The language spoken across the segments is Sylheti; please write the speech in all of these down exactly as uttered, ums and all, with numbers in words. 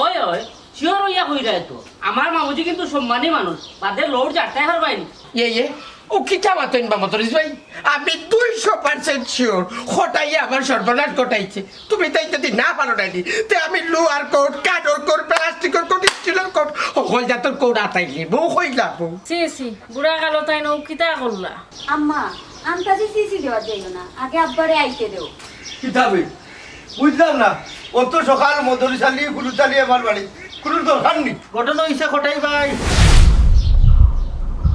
ওই, ওই, শিওর অইয়া কইরায় তো। আমার মামুজি কিন্তু সম্মানী মানুষ, বাদে লউর জারতায় হারবাইন। ইয়ে, ইয়ে, ও কিতা মাতইন বা মদরিছ ভাই? আমি দুইশো পার্সেন্ট শিওর, কটাইয়ে আমার সর্বনাশ ঘটাইছে। তুমি তাই যদি না পারো না নি, তে আমি লোহার কোট, কাঠর কোট, প্লাস্টিকর কোট, স্টিলর কোট, হকল জাতর কোট আতাই নিমু, কইলাম। সি, সি, বুড়া কালো তাইন অউ কিতা করলা? আম্মা, আন্তাজি সিসি দেওয়া যাইও না, আগে আব্বারে আইতে দেও। কিতা বে? বুঝলাম না, অত সকাল মদরিছ আলী, ফুরুত আলী আমার বাড়ি, কুনু দরকার নি। ঘটনা অইছে কটাই ভাই,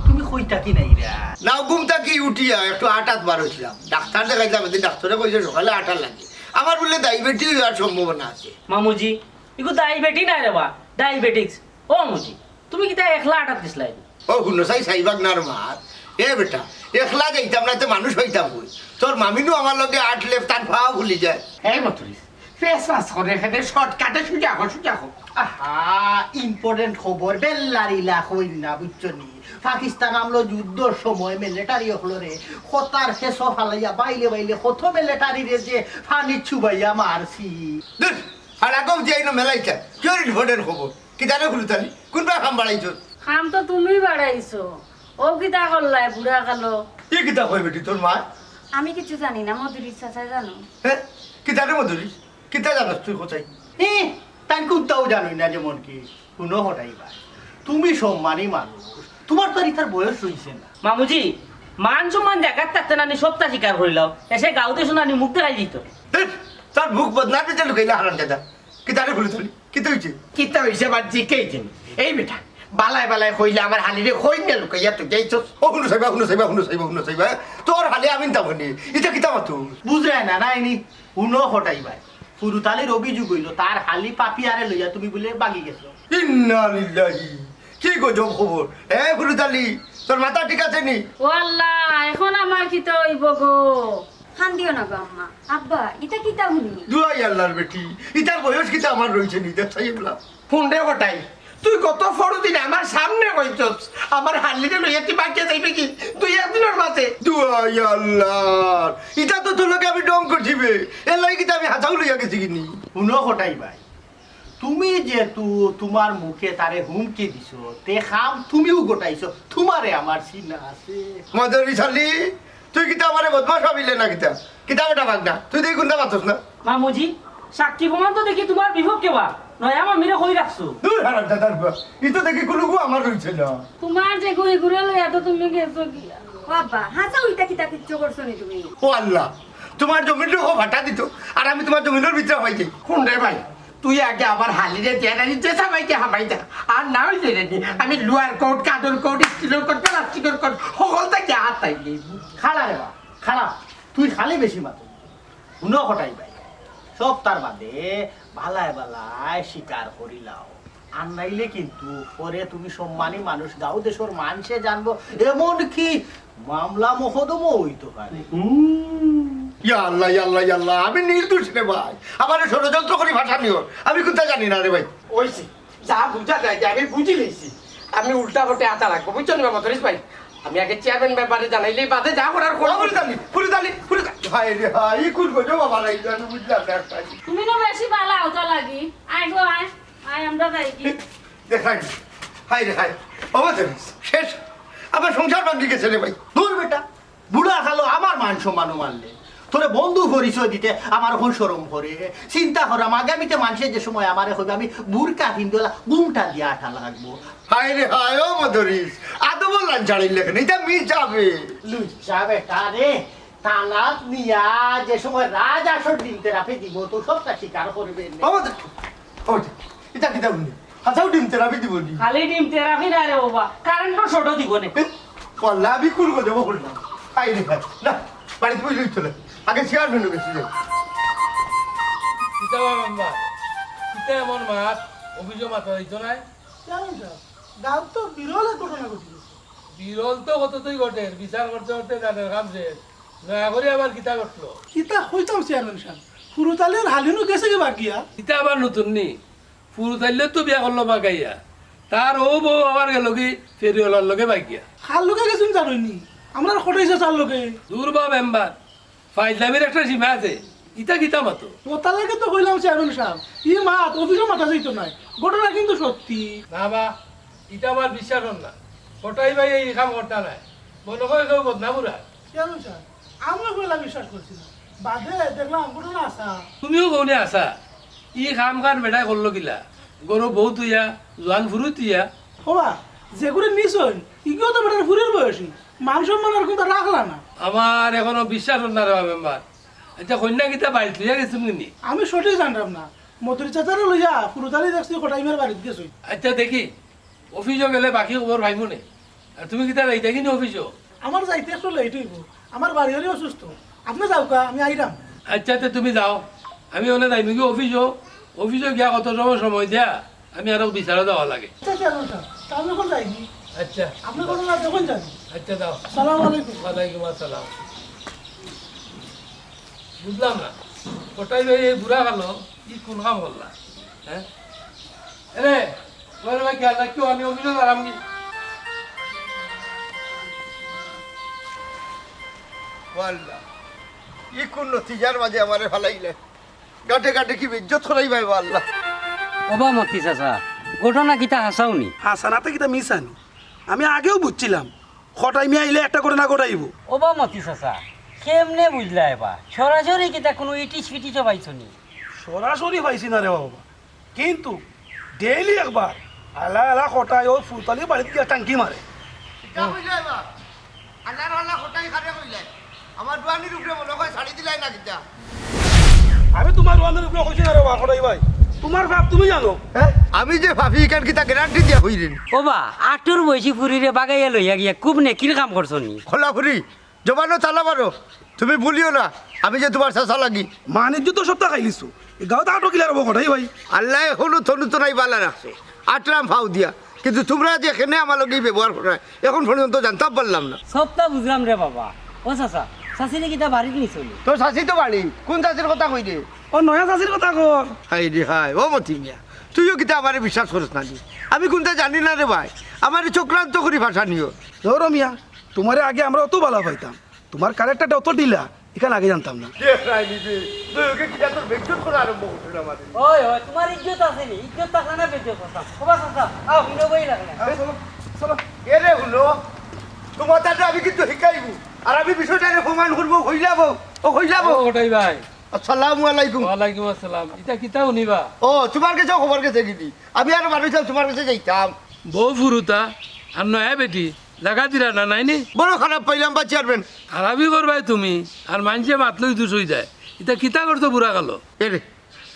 তুমি কই থাকি নাই রে? না, ঘুম থাকি উঠিয়া একটু আটাত বার অইছিলাম, ডাক্তার দেখাইতাম, এদিন ডাক্তারে কইছে সকালে আটা লাগে। আমার বুলে ডায়াবেটিস অওয়ার সম্ভাবনা আছে। মামুজি, ইগু ডায়াবেটি নায় রে বা, ডায়াবেটিক্স। ও মামুজি, তুমি কিতা একলা আটাত গেছলায়? ও হুনো চাই, চাইবাগ নার মাত। এ বেটা, একলা যাইতাম না, তে মানুষ পাইতাম কই? তোর মামিনু আমার লগে আটলে তান পাও ফুলি যায়। এই মদরিছ, ফেস ফাস করে এখানে শর্টকাটে সুজা কর, সুজা কর। আহা, ইম্পর্টেন্ট খবর, বেল্লারিলা কইন না, বুঝছো নি? পাকিস্তান আমলো যুদ্ধর সময় মিলিটারি অকলরে খতার ফেসো ফালাইয়া বাইলে বাইলে কত মিলিটারিরে যে পানি চুবাইয়া মারছি। দূর, হাড়া গম দিয়া ইনো মেলাইছা। কিওর ইম্পর্টেন্ট খবর? কিতারে ফুরুত আলী? কুনবা কাম বাড়াইছো? কাম তো তুমি বাড়াইছো। ও কিতা করলায় বুড়া কালো? ই কিতা কয় বেটি তোর মা? আমি কিছু জানি না, মদরিছ চাচায় জানো। হে? কিতারে মদরিছ? কিতা জানোস তুই কোথায়? ই, তাই কুন্তাও জানোই না যেমন কি। হুনো কটাই ভাই, তুমি সম্মানী মানুষ, তুমার তো আর ইতার বয়স অইছে না। মামুজি, মান সম্মান জাগাত থাকতে নানি সবটা স্বীকার করিলাও। এসে গাউত এসো নানি মুখ দেখাই দিত। ধ্যাৎ, তোর মুখ বদনাম দিতে লুকাইলা হারামজাদা। কিতারে ফুরুত আলী? কিতা অইছে? কিতা অইছে আবার জিকাইছইন? এই বেটা, বালায় বালায় কইলে আমার হালিরে কই নিয়া লুকাইয়া তুই যাইছস? ও হুনো চাইবা, হুনো চাইবা, হুনো চাইবা, হুনো চাইবা। তোর হালি আমি নিতাম নি। ইতা কিতা মাতো? বুঝরায় না, নায় নি? হুনো কটাই ভাই, ফুরুত আলীর অভিযোগ অইলো, তার হালি পাপিয়ারে লইয়া তুমি বুলে ভাগি গেছো। ইন্না লিল্লাহি। কি গজব খবর? এ ফুরুত আলী, তোর মাথা ঠিক আছে নি? ও আল্লাহ, এখন আমার কিতা অইবো গো? কান্দিও না গো আম্মা। আব্বা, ইতা কিতা হুনি? দুয়াই আল্লাহর বেটি, ইতার বয়স কিতা আমার রইছে নি, দেখ সাইবলা। হুন রে কটাই, তুই গত পরদিন আমার সামনে কইছস, আমার হালিরে লইয়া তুই ভাগিয়া যাইবে কি? দুই একদিনর মাঝে। দুয়াই আল্লাহর, ইতা তো তোর লগে আমি ঢং করছি বে। এর লাগি কিতা আমি হাতাও লইয়া গেছি কিনি? হুনো কটাই ভাই, তুমি যেহেতু তুমার মুখে তারে হুমকি দিছো, তে কাম তুমিও ঘটাইছো, তুমারে আমার চিনা আছে। মদরিছ আলী, তুই কিতা আমারে বদমাশ ভাবিলে না কিতা? কিতা বেটা ভাগনা, তুই দেখি কুন্তা মাতস না। মামুজি, সাক্ষী প্রমাণ তো দেখি তুমার বিপক্ষে বা, নয়া মামিরে কই রাখছো। দূর হারামজাদার পুয়া, ই তো দেখি কুনুগু আমার রইছে না। তুমার যেগু ইগুরে লইয়া তো তুমি গেছো গিয়া। ও আব্বা, হাছা ইতা কিতা কিচ্ছু করছো নি তুমি? ও আল্লাহ, তুমার জমিনর অউ ফাটা দিত, আর আমি তুমার জমিনর ভিতরে হামাই যাই। হুন রে ভাই, তুই আগে আমার হালিরে দিয়া নানি যে সাবাইতে হামাই যা। আর না অইলে রে নি, আমি লোহার কোট, কাঠর কোট, স্টিলর কোট, প্লাস্টিকর কোট, হকলতা গিয়া আতাই নেই। খাড়া রে বা, খাড়া। তুই খালি বেশি মাতো। হুনো কটাই ভাই, সবতার বাদে বালায় বালায় স্বীকার করিলাও। আর নাইলে কিন্তু পরে তুমি সম্মানী মানুষ, গাঁও দেশর মানষে জানবো, এমনকি মামলা মোকদ্দমা অইতো পারে। হুম। ইয়া আল্লাহ, ইয়া আল্লাহ, ইয়া আল্লাহ, আমি নির্দোষ রে ভাই, আমারে ষড়যন্ত্র করি ফাঁসানি ওর, আমি কুন্তা জানি না রে ভাই। অইছে, যা বুঝা যায় যে আমি বুঝি লইছি, আমি উল্টা পথে আতা রাখবো, বুঝছো নি বা মদরিছ ভাই? আমি আগে চেয়ারম্যান মেম্বারে জানাইলে বাদে যা করার ও করবো। ফুরুত আলী, ফুরুত আলী, ফুরুত আলী। হায় রে হায়, ই কুন গজব বাবা, এই আমি বুঝলাম না একটা। তুমি না বেশি বালা অতা লাগি। আয় গো আয়, আয় আমরা যাই কি? দেখাই, হায় রে হায়, বাবা তো শেষ, আমার সংসার ভাঙ্গি গেছে রে ভাই। দূর বেটা, বুড়া কালো আমার মান সম্মানও মারলে। তোরে বন্ধু পরিচয় দিতে আমার অখন শরম করে। চিন্তা করাম, আগামীতে মানষে যে সময় আমারে কইবে, আমি বুরকা পিন্দলা ঘুমটা দিয়া আটা লাগবো। হায় রে হায়, ও মদরিছ, আদবর লাইন ছাড়িলে কেনে, ইটা মিস যাবে। লুচ্চা বেটা রে, থানাত নিয়া যে সময় রাজ আসর দিন তেরাপি দিব, তো সবটা স্বীকার করবে নে। ও মদরিছ, ও মদরিছ, ইটা কিতা হুনি? হাছাউ ডিম তেরাপি দিবো নি? খালি ডিম তেরাপি না রে বাবা, কারেন্টও শর্টও দিবো নে। এ, ওয়াল্লা, আমি কুন গজব করলাম? আই রে ভাই, না, বাড়িত বই লই চলে। আগে চেয়ারম্যানর গেছে যাই। কিতা বা মেম্বার? কিতা এমন মাত? অফিসো মাতা যাইতো নায়? চেয়ারম্যান সাব, গাঁওত তো বিরল এক ঘটনা ঘটি গেছে। বিরল তো কততই ঘটের, বিচার করতে করতে তাদের কাম শেষ। নয়া করি আবার কিতা ঘটলো? কিতা কইতাম চেয়ারম্যান সাব, ফুরুত আলীর হালিনু গেছে গি ভাগিয়া। কিতা আবার নতুন নি? ফুরুত আলীয়ে তো বিয়া করলো ভাগাইয়া, তার অউ বউ আবার গেলো গি ফেরিওয়ালার লগে ভাগিয়া। কার লগে গেছইন জানোনি? আমরার কটাই চাচার লগে। দূর বা মেম্বার, ফাইজলামির একটা সীমা আছে। ইতা কিতা মাতো? অতার লাগি তো কইলাম চেয়ারম্যান সাব, ই মাত অফিসো মাতা যাইতো নায়। ঘটনা কিন্তু সত্যি। না বা, ইতা আমার বিশ্বাস অর না। কটাই ভাইয়ে ই কাম করতা নায়। মনো কয় কেউ বদনাম উড়ার। চেয়ারম্যান সাব, আমিও পয়লা বিশ্বাস করছি না। বাদে দেখলাম ঘটনা হাছা। তুমিও কওনি হাছা। ই কাম কার বেটায় করলো কিলা? ঘরো বউ থুইয়া, জোয়ান ফুরি থুইয়া। ওবা, যেগুরে নিছইন, ইগিও তো বেটার ফুরির বয়সী। মান সম্মান আর কুনতা রাখলা না। আমার এখনো বিশ্বাস অর না রে বা মেম্বার। আচ্ছা, কইন্যা কিতা বাড়িত লইয়া গেছইন নি? আমি সঠিক জানরাম না। মদরি চাচারে লইয়া ফুরুতালি দেখছি কটাই মিয়ার বাড়িত গেছইন। আচ্ছা, দেখি, অফিসো গেলে বাকি খবর পাইমু নে। আর তুমি কিতা যাইতায় কিনি অফিসো? আমার যাইতে একটু লেট অইবো, আমার বাড়ি অইলে অসুস্থ। আপনে যাউক্কা, আমি আইরাম। আচ্ছা, তে তুমি যাও, আমি অনে যাইমুগি অফিসো। অফিসো গিয়া কত সময় সময় দিয়া আমি আরো বিচারো যাওয়া লাগে। আচ্ছা, চেয়ারম্যান সাব, তে আমি অখন যাইগি। আচ্ছা। আপনে ঘটনা দেখইন যান। আচ্ছা, যাও। আসসালামু আলাইকুম। ওয়ালাইকুম আসসালাম। বুঝলাম না, কটাই ভাইয়ে বুড়া কালো ই কুন কাম করলা? হ্যাঁ? এরে, ওরে ভাই, খেয়াল রাখিও, আমি অফিসো যাইরাম গি। ও আল্লাহ, ই কুন নতিজার মাঝে আমারে ফালাইলে? গাটে গাটে কি বেইজ্জত করাইবায় বা আল্লাহ। ওবা মতি চাচা, ঘটনা কিতা হাছাউ নি? হাছা না তে কিতা মিছা নি? আমি আগেউ বুঝছিলাম, কটাই মিয়া আইলে একটা ঘটনা ঘটাইবো। ওবা মতি চাচা, কেমনে বুঝলায় বা? সরাসরি কিতা কুনু ইটিস ফিটিসও পাইছো নি? সরাসরি পাইছি না রে বাবা, কিন্তু ডেইলি একবার আলা আলা কটাই অউ ফুরুতালি বাড়িত গিয়া টাঙ্কি মারে। ইটা কইলায় বা? আল্লার আল্লা কটাই কারে কইলায়? আমার জোয়ানির উপরে মনো কয় ছাড়ি দিলায় না কিতা? আমি তুমার জোয়ানির উপরে কইছি না রে বা কটাই ভাই, তুমার পাপ তুমি জানো। হ্যাঁ? আমি যে পাপি ইখান কিতা গ্যারান্টি দিয়া কইরাম নি? ওবা, আটর বয়সী ফুরিরে বাগাইয়া লইয়া গিয়া খুব নেকির কাম করছো নি। খোলা ফুরি, জবানো তালা মারো, তুমি ভুলিও না, আমি যে তুমার চাচা লাগি। মান ইজ্জত তো সবতা খাইলিছো, ই গাঁওত আটো কিলার অবো কটাই ভাই। আল্লায় এখনো তনু তনাই বালা রাখছে, আটরাম ফাও দিয়া, কিন্তু তুমরা যে কেনে আমার লগে ই ব্যবহার কররায়, এখন পর্যন্ত জানতাম পারলাম না। সবতা বুঝলাম রে বাবা। ও চাচা, চাচিরে কিতা বাড়িত নিছো নি? তোর চাচি তো বাড়িত, কুন চাচির কথা কইরে? ও নয়া চাচির কথা কর। হায় রে হায়, ও মতি মিয়া, তুইও কিতা আমারে বিশ্বাস করস না নি? আমি কুনতা জানি না রে ভাই, আমারে চক্রান্ত করি ফাসানিও। ধরো মিয়া, তুমারে আগে আমরা অত বালা পাইতাম, তুমার character টা অত ঢিলা, ইখান আগে জানতাম না। দেখ রাইলি রে, তুই ওকে কিতা তোর বেইজ্জত করা আরম্ভ করছস আমারে। ওই, ওই, তুমার ইজ্জত আছে নি? ইজ্জত থাকলে না বেইজ্জত করতাম। ওবা চাচা, আও, হিনো বই লাগলে। আও, চলো, চলো। এরে হুনো, তুমার তাতে আমি কিন্তু হিকাইবো। আর আমি বিষয়টারে প্রমাণ করবো, কইলাবো, ও কইলাবো। ও, কটাই ভাই। আসসালামু আলাইকুম। ওয়ালাইকুম আসসালাম। ইতা কিতা হুনিবা? ও, তুমার গেছেও খবর গেছে কিনি? আমি আর মানুষ তুমার গেছে যাইতাম। বউ ফুরুতা, আর নয়া বেটি, লাগা দিরা না, নায় নি? বড় খারাপ পাইলাম বা চেয়ারম্যান। খারাপি করবায় তুমি, আর মানষে মাতলেউ দুষ অইযায়। ইতা কিতা করছো বুড়া কালো? এরে,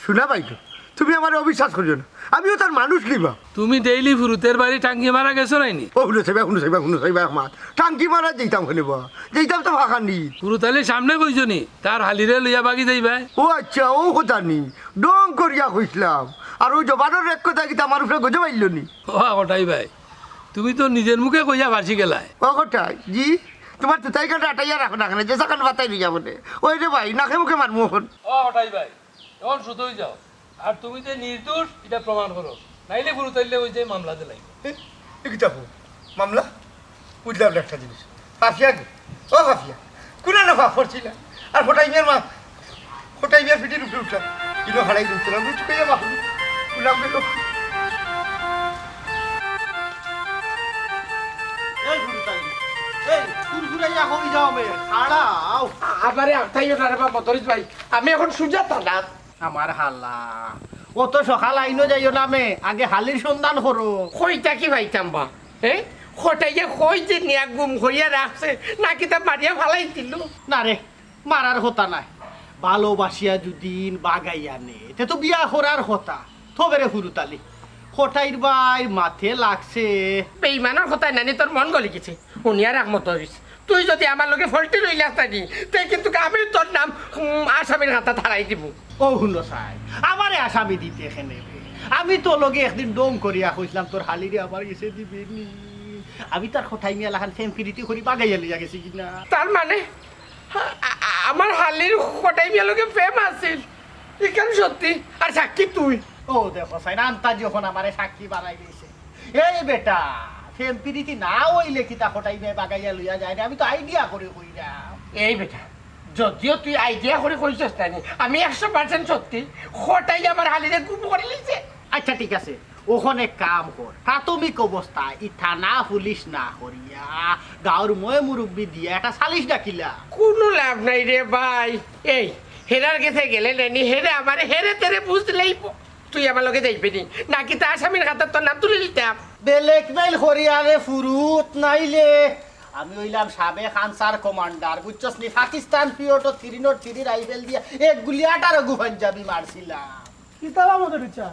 হুনা ভাই তো, তুমি আমারে অবিশ্বাস করিও না, আমিও তার মানুষ নি বা। তুমি ডেইলি ফুরুতের বাড়ি টাঙ্কি মারা গেছো নায় নি? ও, হুনো চাইবা, হুনো চাইবা, হুনো চাইবা, আমার টাঙ্কি মারা যাইতাম কেনে বা? যাইতাম তো ফাঁকা নি। ফুরুতালি সামনে কইছো নি, তার হালিরে লইয়া বাগি যাইবায়। ও আচ্ছা, ও কথা নি, ঢং করিয়া কইছলাম। আর অউ জবানর এক কথা কিতা আমার উপরে গজব আইলো নি? ও কটাই ভাই, তুমি তো নিজের মুখে কইয়া ফাঁসি গেলায়। ও কটাই, জি, তুমার তুতাই কাটা আটাইয়া রাখো না কেনে, যে সাকান বাতাই লইয়া বলে। ওই রে ভাই, নাকে মুখে মারমু অখন। ও কটাই ভাই, অখন শুদ্ধ অইযাও। আর তুমি যে নির্দোষ, ইটা প্রমাণ করো, নাইলে ফুরুতাইলে অউ যে মামলা দিলাই। এ, এ কিতা কও? মামলা? বুঝলাম না একটা জিনিস। ফাফিয়া গো, ও ফাফিয়া, কুনানো ফাফ করছিলা? আর কটাই মিয়ার মা, কটাই মিয়ার পিঠির উপরে উঠলাম। ইনো হারাই দিন তোরা, বুঝতে পেয়ে বাপু, উলাম গেল। এই ফুরুতাই, এই ফুরফুরাইয়া কই যাও বে? খাড়াও। আমারে আটকাইও না রে বা মদরিছ ভাই, আমি অখন সুজা থানাত। আমার হালা, অত সকাল আইনো যাইও না মে, আগে হালির সন্ধান করো। কইতা কি পাইতাম বা? হ্যাঁ, কটাইয়ে কই যে নিয়া গুম করিয়া রাখছে, না কিতা মারিয়া ফালাই দিল? না রে, মারার কথা নায়। ভালোবাসিয়া যুদি বাগাইয়া নে, তে তো বিয়া করার কথা। তবে রে ফুরুতালি, কটাইর ভাইর মাতে লাগছে। বেইমানর কথায় নানি তোর মন গলি গেছে। হুনিয়া রাখ মদরিছ, তুই যুদি আমার লগে ফল্টি রইলাস নানি, তে কিন্তু আমি তোর নাম, উম, আসামির খাতাত হারাই দিমু। ও হুনো চাই, আমারে আসামি দিতে কেনে বে? আমি তো লগে একদিন ঢং করিয়া কইছলাম তোর হালিরে আমার গেছে দিবে নি। আমি তার কটাই মিয়া লাখান প্রেম পিরিতি করি বাগাইয়া লইয়া গেছি কিনা। তার মানে আ-, আ-, আমার হালির কটাই মিয়ার লগে প্রেম আছিল। ইখান সত্যি। আর সাক্ষী তুই। ও দেখো চাই, আন্তাজি অখন আমারে সাক্ষী বানাই দিছে। এই বেটা, প্রেম পিরিতি না অইলে কিতা কটাই মিয়া বাগাইয়া লইয়া যায় না? আমি তো আইডিয়া করি কইরাম। এই বেটা, যদিও তুই আইডিয়া করি কইছস না নি, আমি একশো পার্সেন্ট সত্যি। খটাই আমার হালিরে গুম করি লিছে। আচ্ছা, ঠিক আছে, অখন এক কাম কর, প্রাথমিক অবস্থায় ই থানা পুলিশ না করিয়া গাঁওর ময় মুরব্বি দিয়া একটা সালিশ ডাকিলা। কুনু লাভ নাই রে ভাই। এই, হেরার গেছে গেলে নানি, হেরে আমারে হেরে তেরে বুঝলেইবো। তুই আমার লগে যাইবে নি? নাকি তা আসামির খাতাত তোর নাম তুলি দিতাম? ব্ল্যাকমেইল করিয়া রে ফুরুত, নাইলে আমি অইলাম সাবেক আনসার কমান্ডার, বুঝছস নি? পাকিস্তান পিরিয়ডো থ্রি নট থ্রি রাইফেল দিয়া এক গুলি আঠারো গু পাঞ্জাবি মারছিলাম। কিতা বা মদরিচ্ছা,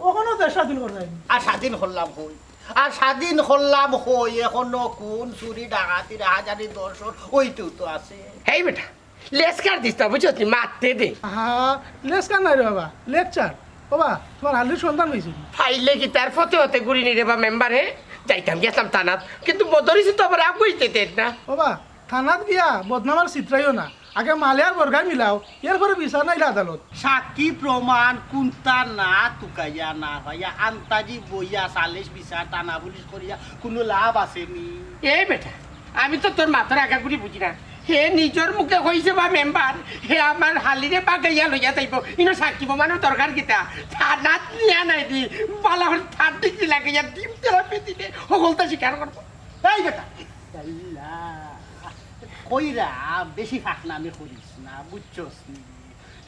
অখনো দেশ স্বাধীন করলায় নি? আর স্বাধীন করলাম কই, আর স্বাধীন করলাম কই, অখনো খুন, চুরি, ডাকাতি, রাহাজানি, ধর্ষণ, অইতেউ তো আছে। হেই বেটা, লেকচার দিস না, বুঝছস নি? মারতে দে। হা, লেকচার নায় রে বাবা, লেকচার। বাবা, তুমার হালির সন্ধান পাইছো নি? পাইলে কিতা আর ফতে ফতে ঘুরি নি রে বা মেম্বার, হে? যাইতাম গেছলাম থানাত, কিন্তু মদরিছে তো আমারে আগুয়াইতে দের না। বাবা, থানাত গিয়া বদনাম আর ছিতরাইও না, আগে মালে আর বর্গায় মিলাও, এরপরে বিচার নাইলে আদালত। সাক্ষী প্রমাণ কুনতা না তুকাইয়া না পাইয়া আন্তাজি বইয়া সালিশ বিচার থানা পুলিশ করিয়া কুনু লাভ আছে নি? এই বেটা, আমি তো তোর মাতর আগা করি বুঝি না। হে নিজর মুখে কইছে বা মেম্বার, হে আমার হালিরে বাগাইয়া লইয়া যাইবো। ইনো সাক্ষী প্রমাণর দরকার কিতা? থানাত নিয়া নাই দি, বালা করি থার্টি কি লাগাইয়া ডিম তেরা পেতিলে হকলতা স্বীকার করবো। এই বেটা, আল্লাহ, কইরা বেশি ফাঁকনামি করিস না, বুঝছস নি?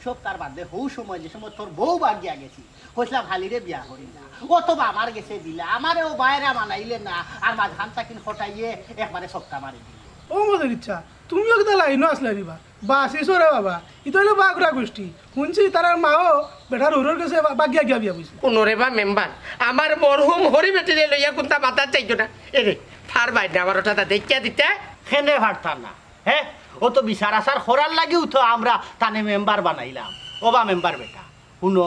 সব তার বাদে হউ সময় যে সময় তোর বউ বাগিয়া গেছি, কইছলাম হালিরে বিয়া করি না, অথবা আমার গেছে দিলা, আমারে ও বাইরা মানাইলে না, আর মাঝখান থাকি খটাইয়ে একবারে সপ্তা মারি দিল। ও মদরিচ্ছা, তুমিও কিতা লাইনো আছলায় নি বা? বাঁচিছো রে বাবা, ইতা অইলো বাগরা গুষ্টি। হুনছি তারার মাও বেটার হউরর গেছে বা-, বাগিয়া গিয়া বিয়া বইছে। কুনরে বা মেম্বার, আমার মরহুম হরি বেটিরে লইয়া কুনতা মাতাত যাইতো না। এরে, ফার বাইর না আমার ওটা দেখিয়া দিতে। কেনে ফারতা না? হে, অউ তো বিচার আচার করার লাগিউ তো আমরা তানে মেম্বার বানাইলাম। ও বা মেম্বার বেটা, হুনো,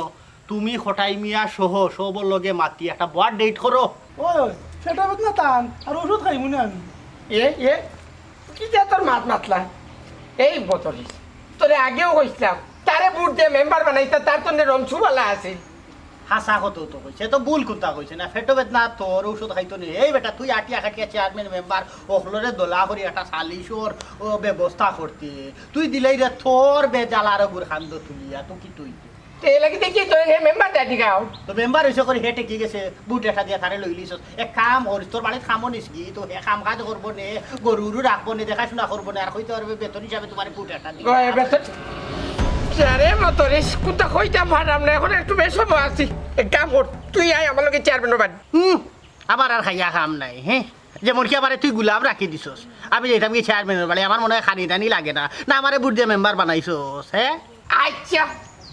তুমি খটাই মিয়া সহ সবর লগে মাতি একটা বওয়ার ডেট করো। ওই, ওই, পেটো বেদনা টান আর ঔষধ খাইমু নে আমি। এ, এ, কিতা তোর মাত মাতলা? এই মদরিছ, তোরে আগেও কইছলাম, তারে ভোট দিয়া মেম্বার বানাইতা, তার তনে রমসু বালা আছিল। হাছা কথাউ তো কইছে, তো ভুল কুনতা কইছে না। পেটো বেদনা তোর, ঔষধ খাইতো নি। এই বেটা, তুই আটিয়া কাটিয়া চেয়ারম্যান মেম্বার অকলরে দলা করি একটা সালিশর, ও, ব্যবস্থা করতে। তুই দিলাইরে তোর বেজাল আরো বুরখান্দ তুলিয়া, তুই কিতা অইতো? তে এলাকি দেখি তো হে মেম্বার দাদি গাও। তো মেম্বার অইছে করি হে ঠেকি গেছে, ভোট একটা দিয়া তারে লইলিছস। এক কাম করিস, তোর বাড়িত কামো নিস গি, তো হে কাম কাজ করবো নে, গরু উরু রাখবো নে, দেখাশুনা করবো নে, আর কইতে পারবে বেতন হিসাবে তুমারে ভোট একটা দিই। গয়ে বেতন। আরে মদরিছ, কুনতা কইতাম পারলাম না, অখন একটু বেশ সময় আছি। এক কাম কর, তুই আয় আমার লগে চেয়ারম্যানর বাড়ি। হুম, আমার আর খাইয়া কাম নাই, হে? যেমন কি আমারে তুই গুলাম রাখি দিছস, আমি যাইতাম গি চেয়ারম্যানর বাড়ি, আমার মনে অয় খানি টানি লাগে না, না আমারে ভোট দিয়া মেম্বার বানাইছস, হে? আচ্ছা,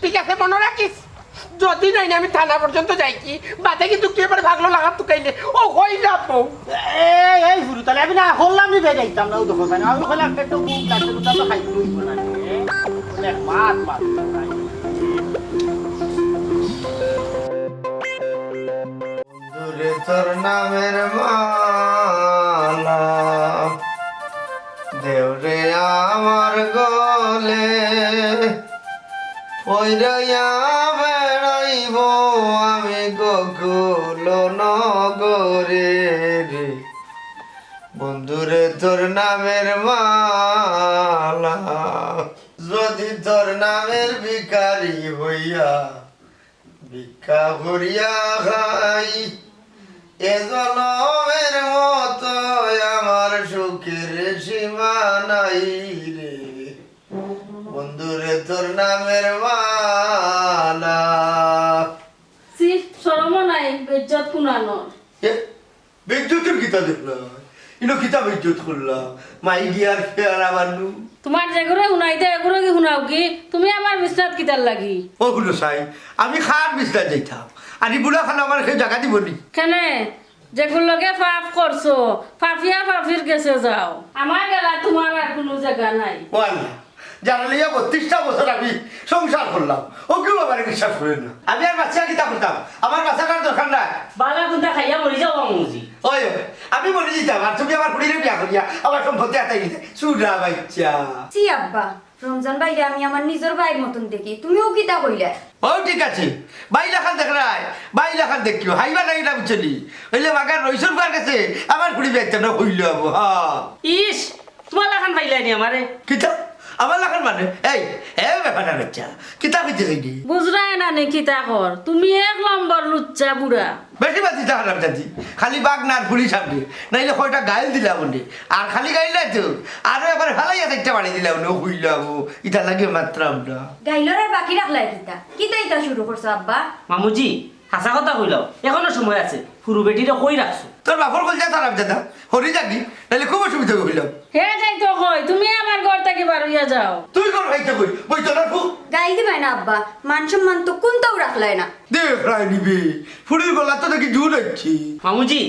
ঠিক আছে, মনো রাখিস, যদি নাই না আমি থানা পর্যন্ত যাইছি, বাদে কিন্তু তুই আমারে পাগল লাখান তুকাইলে, ও কইলাম বউ। এই, এই ফুরুত আলী, আমি না করলাম নি বে, যাইতাম না, ও দেখো, আমি কইলাম পেটো ভুক লাগছে, তো খাইতে অইবো না রে। অনেক মাত মাত। বন্ধুরে তোর নামের মালা, দেওরে আমার গলে, পইরাইয়া বেড়াইবো আমি গোকুল নগরে রে। বন্ধুরে তোর নামের মালা, যদি তোর নামের ভিখারি হইয়া ভিক্ষা করিয়া খাই, এ জনমের মতো আমার সুখের সীমা নাই রে। বন্ধুরে তোর নামের মালা। ছি, শরমও নাই, বেইজ্জত কুনানোর। এ, বেইজ্জতির কিতা দেখলাম? ইনো কিতা বেইজ্জত করলাম? My dear পেয়ারা বান্নু। তুমার যেগুরে হুনাইতে এগুরে কি হুনাও কি? তুমি আমার বিছনাত কিতার লাগি? ও হুনো চাই, আমি কার বিছনাত যাইতাম? আর ই বুড়া খানো আমার কেউ জাগা দিবো নি? কেনে? যেগুর লগে পাপ করছো, পাপিয়া পাপির গেছে যাও। আমার গেলা তুমার আর কুনু জাগা নাই। ও আল্লাহ, যারে লইয়া বত্রিশটা বছর আমি সংসার করলাম, অউ কেউ আমারে বিশ্বাস করে না। আমি আর বাঁচিয়া কিতা করতাম? আমার বাঁচার দরকার নাই। বালা কুনতা খাইয়া মরি যাও, আমুজি। ওই, ওই, আমি মরি যাইতাম, আর তুমি আমার ফুড়িরে বিয়া করিয়া আমার সম্পত্তি আতাই নিতে। চুরা বাইচ্চা। ছি আব্বা, রমজান ভাইরে আমি আমার নিজর ভাইর মতন দেখি, তুমিও কিতা কইলা? ও ঠিক আছে, ভাই লাখান দেখরায়, ভাই লাখান দেখিও, হাইবা নাই না বুঝছনি? অইলে বাগার রইসুর বার গেছে, আমার ফুড়ি বিয়া দিতাম না, হইল আবু, হ্যাঁ। ইস, তুমার লাখান পাইলায় নি আমারে? কিতা? আমার লাখান মানে, এই, এ বেটা, কিতা কইতে চাইনি? বুঝরায় না নি কিতা কর? তুমি এক নম্বর লুচ্চা বুড়া। বেশি বাজি তা হারাম জাতি। খালি বাঘ নার ফুলি সামনে। নাইলে কয়টা গাইল দিলাম উনি। আর খালি গাইল নাই তো। আরো একবার ফালাইয়া চাইরটা বাড়ি দিলাম উনি। ও কইলাম ও। ইতা লাগে মাত্রাম না। গাইলর আর বাকি রাখলায় কিতা? কিতা ইতা শুরু করছো আব্বা? মামুজি, হাছা কথা কইলাও। এখনো সময় আছে। ফুরু বেটিরে কই রাখছো? তোর বাপর কলজা তারাম দাদা। হরি যাগি। নাইলে খুব অসুবিধা অইলাম। হে যাইতো কই, তুমি আমার ঘর থাকি বার অইয়া যাও। তুই ঘর খাইতে কই? বই তোর ফু। গাইল দিবায় না আব্বা, মান সম্মান তো কুন্তাও রাখলায় না। দেখ রায় নিবে, ফুরির গলা তো দেখি জুর হচ্ছে। মামুজি,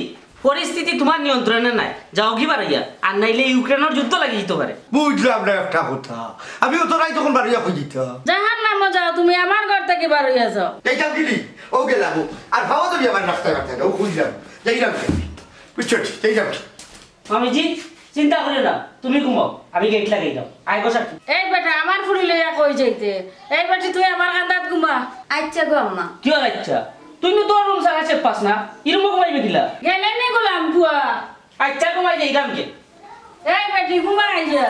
পরিস্থিতি তুমার নিয়ন্ত্রণে নাই, যাওগি বারইয়া, আর নাইলে ইউক্রেনর যুদ্ধ লাগি যিতো পারে। বুঝলাম না একটা কথা, আমি অত রাইত তখন বারইয়া কই দিতাম। জাহান্নামো যাও, তুমি আমার ঘর থাকি বারইয়া যাও। যাইতাম কি নি? ও গেলাম, ও। আর ভাবা তো আমার রাস্তায় রাস্তায়, ও খুঁজলাম, যাইলাম কি? বুঝছো? যাইলাম কি? মামিজি, চিন্তা করিও না, তুমি ঘুমাও, আমি গেট লাগাই দাও। আয় বসা। এই বেটা, আমার ফুরি লইয়া কই যাইতে? এই বেটি, তুই আমার কান্দাত ঘুমা। আচ্ছা গো আম্মা। কিওর আচ্ছা? তুই নু তোর রুম ছাড়া শেষ পাস না, ই রুমো ঘুমাইবে কিলা? গেলে নি গোলাম ফুয়া। আচ্ছা, ঘুমাই যাইতাম কে? এই বেটি, ঘুমাই যা।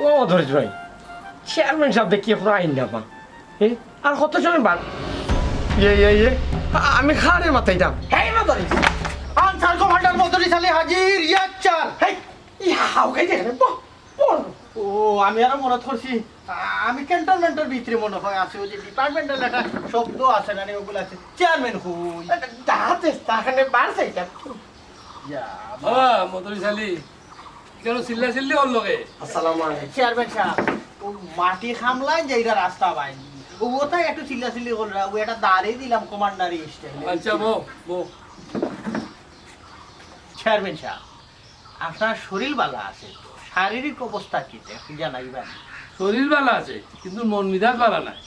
ও মদরিছ ভাই, চেয়ারম্যান সাব দেখি এখনো আইন না পা। এ, আর কত সময় বার? ইয়ে, ইয়ে, ইয়ে, আ-, আমি খারে মাতাইতাম। হেই মদরিছ, আনসার কমান্ডার মদরিছ আলী হাজির, ইয়াচ্চার। হেই, ইয়া, হাউ খাই দেখে, বহ, বহ। ও, আমি আরো মনে করছি, আ-, আমি ক্যান্টনমেন্টর ভিতরে মনে হয় আছে, ওই যে ডিপার্টমেন্টাল একটা শব্দ আছে না, ওগুলো আছে। চেয়ারম্যান কই? দাঁড়াতে, তাহলে বার চাইতাম। ইয়া, হ্যাঁ, মদরিছ আলী। কেন চিল্লা চিল্লি অর লগে? আসসালামু আলাইকুম। চেয়ারম্যান সাব, ও মাটি খামলায় যে এটা রাস্তা ভাই, ও ওটাই একটু চিল্লা চিল্লি কররা, ও এটা দাঁড়িয়ে দিলাম কমান্ডারি স্টাইলে। আচ্ছা, বউ, বউ। চেয়ারম্যান সাব, আপনার শরীর ভালা আছে তো? শারীরিক অবস্থা কি একটু জানাইবেন? শরীর ভালা আছে, কিন্তু মন মিজাজ ভালা নাই।